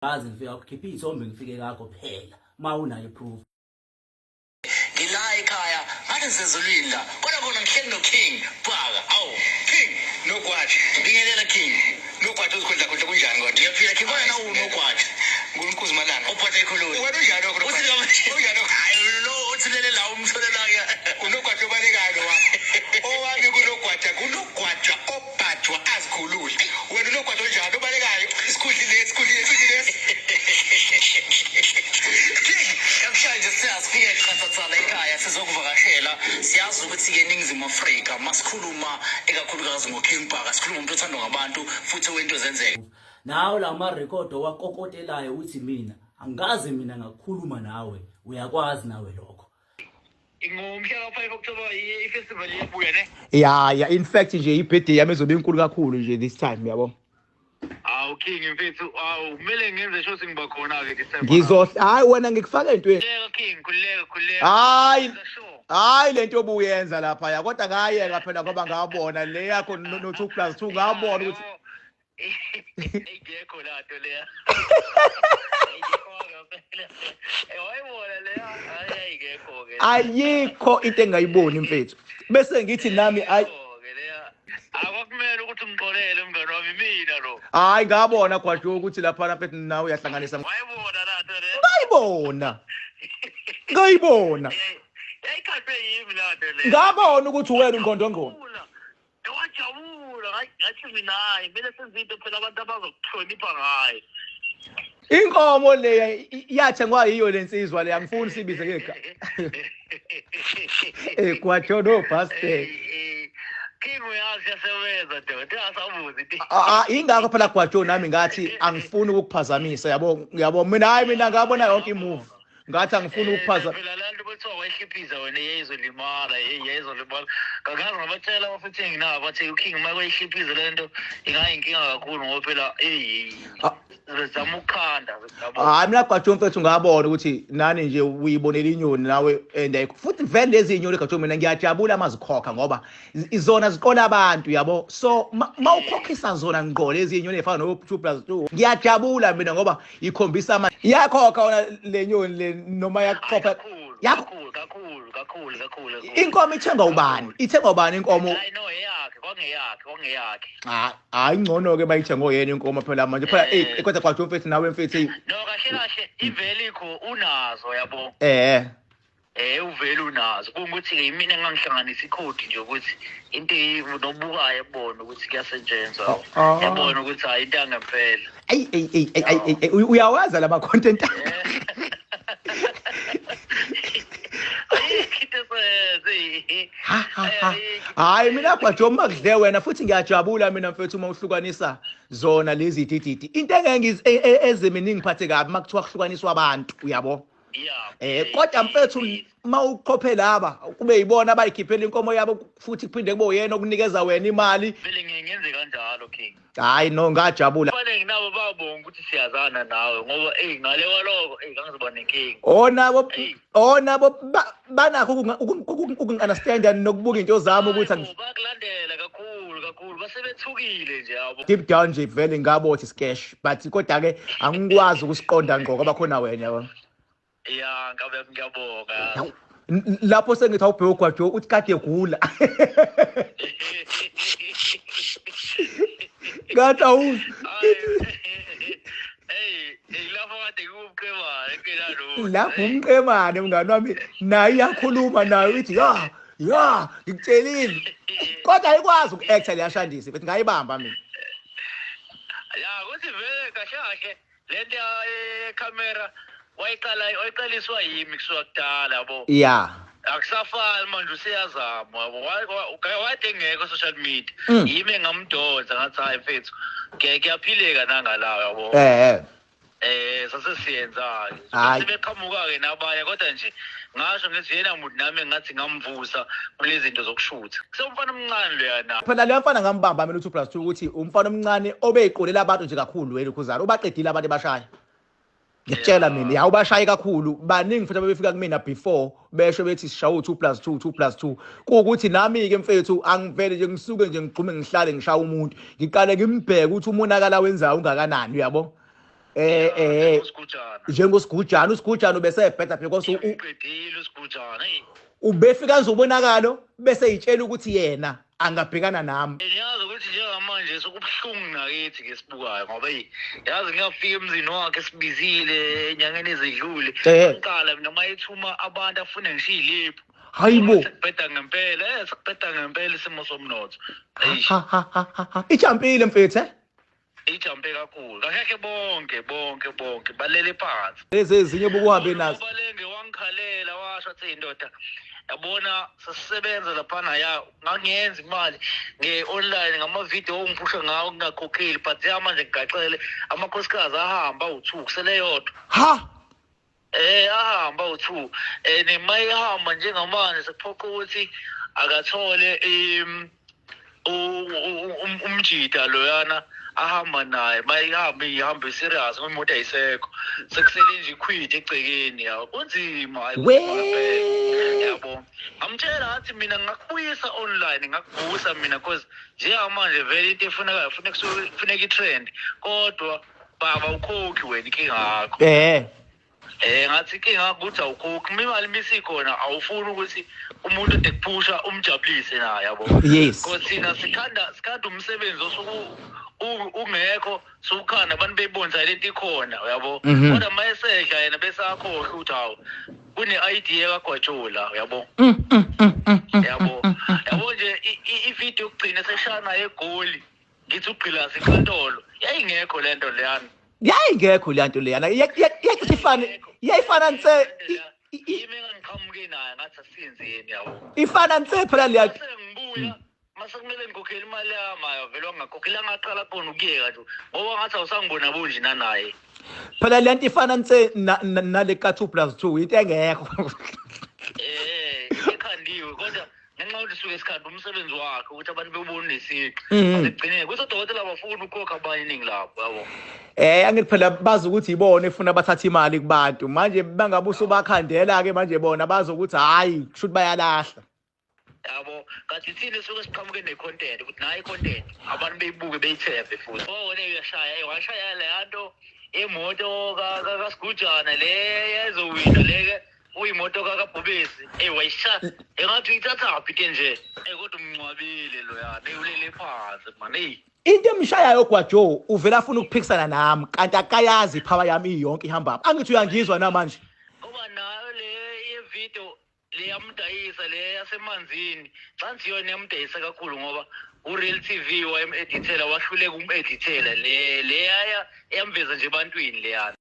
Ngaze ngifika kukhipha iy'thombe ngifike kakho phela uma unayo i-proof. Ngila ekhaya ngathi ngisezulwini la kodwa khona ngihleli noKing Bhaka. Awu King Nogwaja, bingelela King Nogwaja, uzikhundla khundla kunjani kodwa? Ngiyaphila King, kodwa nawu uNogwaja. Ngunkuzi Malanga. Uphatha ikhululu. Wena unjani lokho? Unjani lokho? Hayi lo othulele la umtholela ke. Unogwaja obalekayo lo wakho. Owami kunogwaja, kunogwaja obhajwa azikhulule. Wena unogwaja onjani obalekayo? Isikhundla lesi, isikhundla lesi, isikhundla lesi. King, namhlanje siyasifike qathathana ekhaya sizokuvakashela. Siyazi ukuthi ke eNingizimu Afrika masikhuluma ekakhulukazi ngoKing Bhaka, sikhuluma umuntu othandwa ngabantu futhi wento zenzeka. Nawe la marekhodi owakokotelayo uthi mina angikaze mina ngakhuluma nawe, uyakwazi nawe lokho. Ngomhla ka-5 October i-festival iyabuya ne? Ya ya, in fact nje i-birthday yami izobe inkulu kakhulu nje this time, yabo. Awu King mfethu, awu kumele ngenze sure ukuthi ngiba khona-ke this time. Ngizohla, hayi wena ngikufaka entweni. Khululeka King, khululeka, khululeka. Hayi. Sure. Hayi lento obuyenza lapha ya, kodwa ngayeka phela ngoba ngabona le yakho no 2 plus 2, ngabona ukuthi Ingekho lanto leya. Ingekho ngempela. Wayibona leya, hayi ayikekho ke. Ayikho into engayiboni mfethu. Bese ngithi nami ayi Ayikho-ke leya. Akwakumele ukuthi ungixolele mngani wami mina lo. Hayi ngabona Gwajo ukuthi lapha mfethu nawe uyahlanganisa. Wayibona lanto leya. Ngayibona. Ngayibona. Yayikhathwe yimi lanto leya. Ngabona ukuthi wena ungqondo ngqondo. Wajabula ngathi mina hayi kumele senze into phela abantu abazokuhlonipha ngayo. Inkomo le yathengwa yiyo lensizwa le, angifuni sibize ngegama. Eh Gwajo no bastard. King uyazi yasebenza doda asabuzi. Ah, ingakho phela Gwajo nami ngathi angifuni ukukuphazamisa, yabo, yabo mina hayi mina ngabona yonke imove. Ngathi angifuni ukuphaza. Phela lanto bethiwa wayihliphisa wena yayizolimala, yayizolimala. Ngakaze ngabatshela abafuthi nginabo bathi uKing uma kwayihliphisa lento ingayinkinga kakhulu ngoba phela hey sizama ukukhanda yabo. Hayi mina Gwajo mfethu ngabona ukuthi nani nje uyibonela inyoni nawe and ayikho. Futhi vele lezi inyoni Gwajo mina ngiyajabula mazikhokha ngoba izona ziqola abantu, yabo. So mawukhokhisa zona ngqo lezi inyoni ezifana no 2 plus 2, ngiyajabula mina ngoba ikhombisa ama iyakhokha wona le nyoni le noma yakukhokha. Kakhulu, Yakho kakhulu, kakhulu, kakhulu, kakhulu, kakhulu. Inkomo ithengwa ubani? Ithengwa ubani inkomo? Hayi no eyakhe, kwangeyakhe, kwangeyakhe. Hayi, hayi ngcono ke bayithenga oyena inkomo phela manje phela eh kodwa Gwajo mfethu nawe mfethu. No kahle kahle ivele ikho unazo yabo. Uvele unazo. Kungukuthi ke imina engangihlanganisa ikhodi nje ukuthi into nobukayo ebona ukuthi kuyasetshenzwa. Yabona ukuthi hayi into angempela. Ayi ayi ayi ayi uyawaza lama content. Hayi mina Gwajo uma kudle wena futhi ngiyajabula mina mfethu uma uhlukanisa zona lezi dididi. Into engeke ezeminingi ngiphathe kabi makuthiwa kuhlukaniswa abantu, uyabo. Kodwa mfethu uma uqophe laba kube yibona abayikhiphela inkomo yabo futhi kuphinde kube uyena okunikeza wena imali. Vele ngiyenze kanjalo King. Hayi no ngajabula. Kufanele nabo babonga ukuthi siyazana nawe ngoba ey ngale kwaloko ey ngangizoba nenkinga. Onabo onabo banakho ukungi-understand nokubuka into zami ukuthi bakulandela kakhulu kakhulu basebethukile nje yabo. Deep down nje vele ngabo uthi scash but kodwa ke angikwazi ukusiqonda ngqo ngoba khona wena, yabo. Ya ngabe ngiyabonga. Lapho sengithi awubheke uGwajo uthi kade egula. Ngathi awu. Hey, lapho kade kuwumqemane ngenalutho. Lapho umqemane mngani wami naye iyakhuluma naye uthi ya ya ngikutshelile. Kodwa ayikwazi uku-acta leyashandisi bethi ngayibamba mina. Ya kuthi vele kahle kahle lento yekhamera wayiqala wayiqaliswa yimi kusuka kudala yabo. Ya. Akusafani manje useyazama yabo. Wayede engekho social media. Yimi engamdonsa ngathi hayi mfethu kuyaphileka nangalawo yabo. Sase siyenza-ke. Sebeqhamuka ke nabanye kodwa nje ngasho ngithi yena muntu nami ngathi ngamvusa kulezi zinto zokushutha. Kusewumfana omncane loyana. Phela leya mfana ngambamba mina u2 plus 2 ukuthi umfana omncane obeyiqolela abantu nje kakhulu wena khuzana ubaqedile abantu ebashaya. Ngiyakutshela mina ya ubashaye kakhulu baningi futhi abebefika kumina before besho bethi sishaye u2 plus 2 2 plus 2 kuwukuthi nami ke mfethu angivele nje ngisuke nje ngigxume ngihlale ngishaya umuntu ngiqale ngimbheke ukuthi umonakala wenzayo ungakanani, uyabo. Eh eh Usigujana. Njengosigujana, usigujana ubesebheda because Uqedile usigujana. Hey. Ubefika nje ubonakalo bese yitshela ukuthi yena angabhekana nami. Ngiyazi ukuthi njengamanje sekubuhlungu nakithi ngesibukayo ngoba hey, yazi ngiyafika emzini wakhe sibizile enyangeni ezidlule. Ngiqala mina mayethuma abantu afune ngishiye iliphu. Hayibo. Sekubheda ngempela, sekubheda ngempela isimo somnotho. Eish. Ha ha ha ha, ha. Ijampile mfethu eh. Ijampe kakhulu. Kahle bonke bonke bonke balele phansi. Lezi ezinye bokuhambe nazo. Balenge wangikhalela washo athi indoda yabona sasisebenza laphana ya ngangiyenza imali nge-online ngama-video ongiphusha ngawo ngingakhokheli, but ya manje ngigaxele amakhosikazi ahamba awu-2 kusele yodwa. Ha. Ahamba awu-2 nema ihamba njengamanje sekuphoqa ukuthi akathole umjida loyana ahamba naye, mayihamba ihamba serious ngoba imoto ayisekho, sekusele nje ikhwidi egcekeni. Yawo kunzima, hayi, kunzima ngempela. Yabo ngamtshela athi mina ngingakubuyisa online, ngingakuvusa mina, cause njengamanje vele into efunekayo funeka i-trend, kodwa baba ukhokhi wena inkinga yakho. Ngathi inkinga yakho ukuthi awukhokhi, uma imali misikhona awufuni ukuthi umuntu ode kuphusha umjabulise naye, yabo. Because thina sikhanda umsebenzi osuke ungekho, sukhanda abantu beyibonisa lento ikhona, uyabo. Kodwa uma esedla yena bese akhohlwa ukuthi hawu kune-idea kaGwajola, uyabo. Yabo yabo nje i-video yokugcina eseshaya naye eGoli, ngithi ugqilaza inkantolo, yayingekho lento leyana. Yayingekho le nto leyana. Iyacishe ifane, iyayifana nse. Yimi engangiqhamuke naye ngathi asiyenzeni, yabo. Ifana nse phela leya. Mase ngibuya mase kumele ngikhokhele imali yami, ayo vele wangakhokhela, ngaqala khona ukuyeka nje ngoba ngathi awusangibona bonje nanaye. Phela le nto ifana nse nale ka 2 plus 2, into engekho. Ekhandiwe kodwa ngenxa yokuthi suke sikhanda umsebenzi wakhe ukuthi abantu bebone isiqi. Asigcineke kuthi odokotela abafuni ukukhokha abanye iningi labo, yabo. Angithi phela bazi ukuthi ibona efuna bathatha imali kubantu, manje bangabe usubakhandela ke manje bona bazi ukuthi hayi kusho ukuthi bayalahla. Yabo kanti thina suke siqhamuke ne-content ukuthi nayi i-content abantu beyibuke beyithembe futhi. Oh le uyashaya, washaya le nto imoto kaSigujana le ezowina le ke uyimoto kaBhubesi, wayishaya engathi uyithathaphi ke nje. Kodwa umncwabile loyana, ulele phansi man. Hey. Into emshayayo Gwajo uvela afuna ukuphikisana nami kanti akayazi ipower yami iyonke ihamba apha. Angithi uyangizwa namanje. Ngoba nayo le ye-video le yamdayisa le yasemanzini, xa yona yamdayisa kakhulu ngoba uReal TV wayem-edithela, wahluleka ukum-edithela le yaya yamveza nje ebantwini leyana.